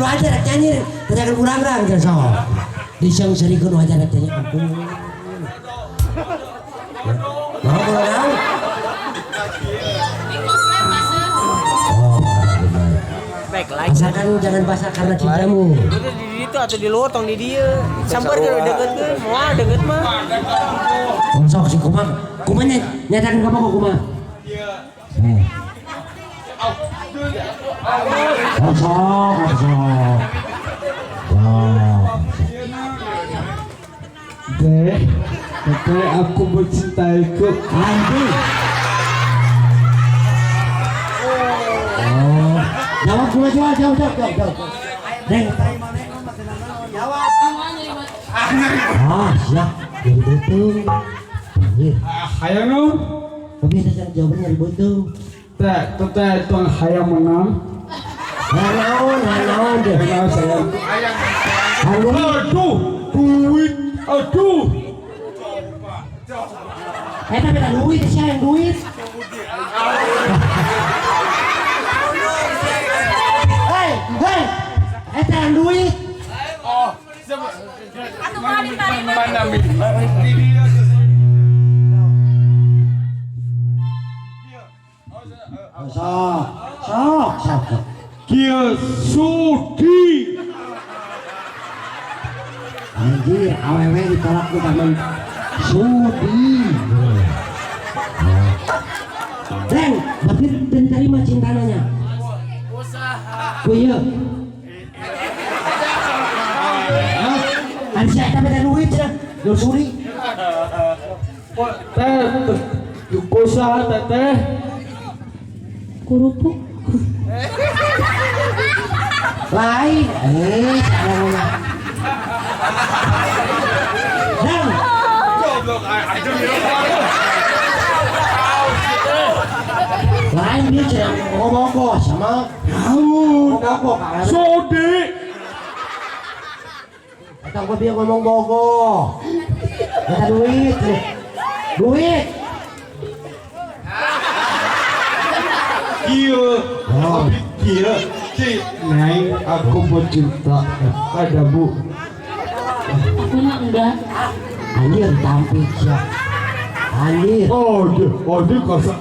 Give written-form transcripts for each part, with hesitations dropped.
nu aja rek nyanyi, tanyakeun urang-rang teh sok. Diseung-seurikeun nu aja rek nyanyi ampun. Nah, naon? Oh, Baik lagi. asalkan jangan basah karena cintamu. Itu di ditu atau di luar tong di dieu. Sambar ke deket moal deket mah. Oh, sok si kumaha. Kumaha nyatakeun ka pokok kumaha? Oh, sok, oh, sok. Wow. Deh, teteh aku mencintaiku. Anjing. Oh, jawab gua jawab jawab jawab jawab. Jawab. Neng. Ah, siap. Nyari beuteung. Anjir. Hayang nu? Kok bisa sih jawabannya nyari beuteung? Teh, teteh tong hayang menang. Hayang naon, hayang naon deh. Hayang sayang. Hayang Aduh, duit, aduh. Eta beda duit sih yang duit. Hei, hei, eta yang duit. Mana mi? Sok, sok, sok. Kieu sudi. Anjir, awewe ditolak ku paman sudi. Neng, berarti teu terima cintananya. Ku ieu. Ari sia eta beda duit cenah. Jol suri. Teh, kusaha teteh? Kerupuk. Lain, salah ngomong. Neng. Lain dia cenah ngomong sama Naon? ngomong ka. Sudi. Eta gua bieu ngomong bogo. Eta duit. Duit. Kieu, Oh. kieu, ci, Neng, aku bercinta padamu. Aku mah enggak. Anjir tampik sia. Anjir. Oh, dia, oh, dia kasa.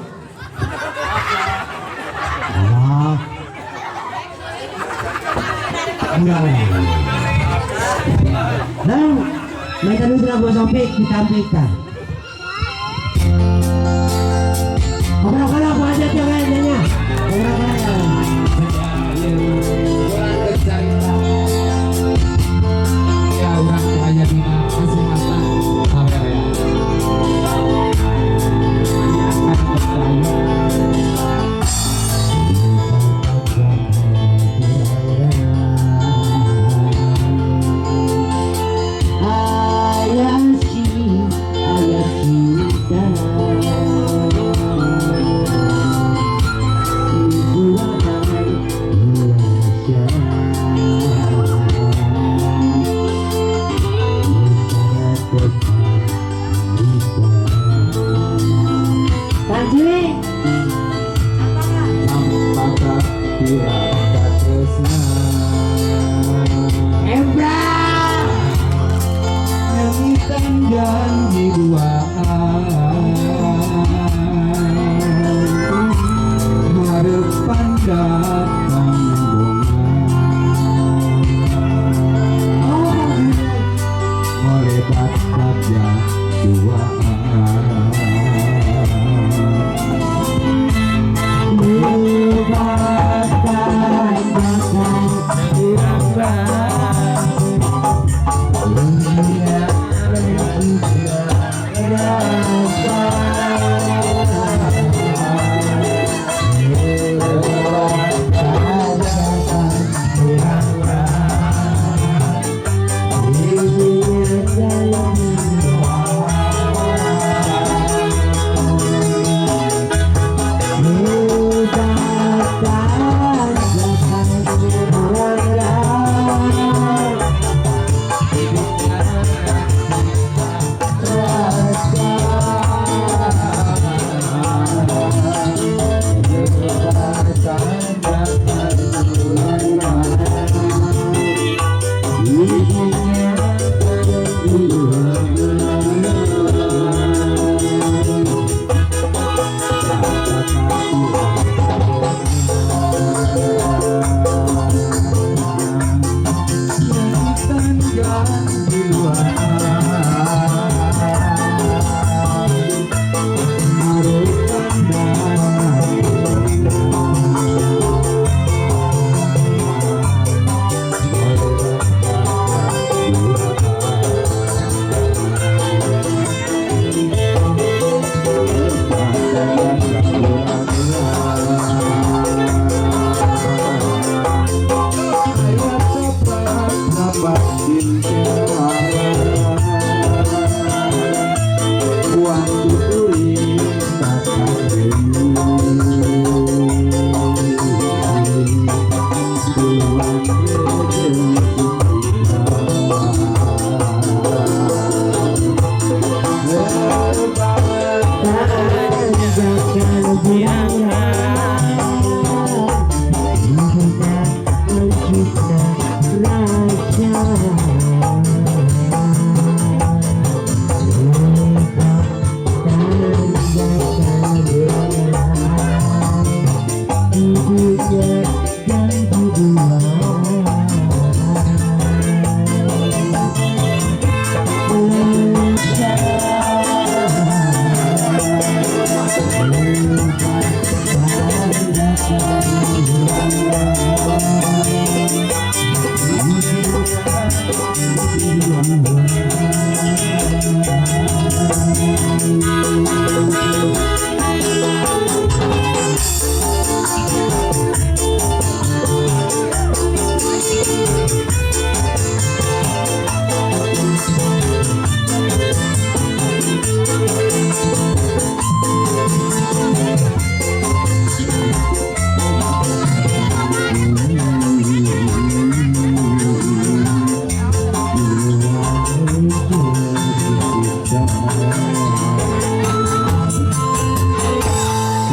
Ah. Kurang. Nang, mereka dulu sudah gua sopik ditampik kan. Ngobrol-ngobrol apa aja tiap hari nanya. Ngobrol-ngobrol. Ya, urang aya dina kesehatan awewe. Ayah si, ayah cinta. Panji, Sampaka pirata tresna. Embra, Nyengitan janji duaan. Harapan datang bongan. Ngolebat bagja duaan.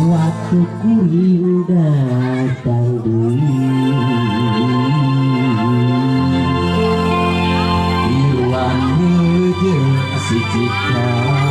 Waktu kuring datang deui. Irwan jeung si Cika.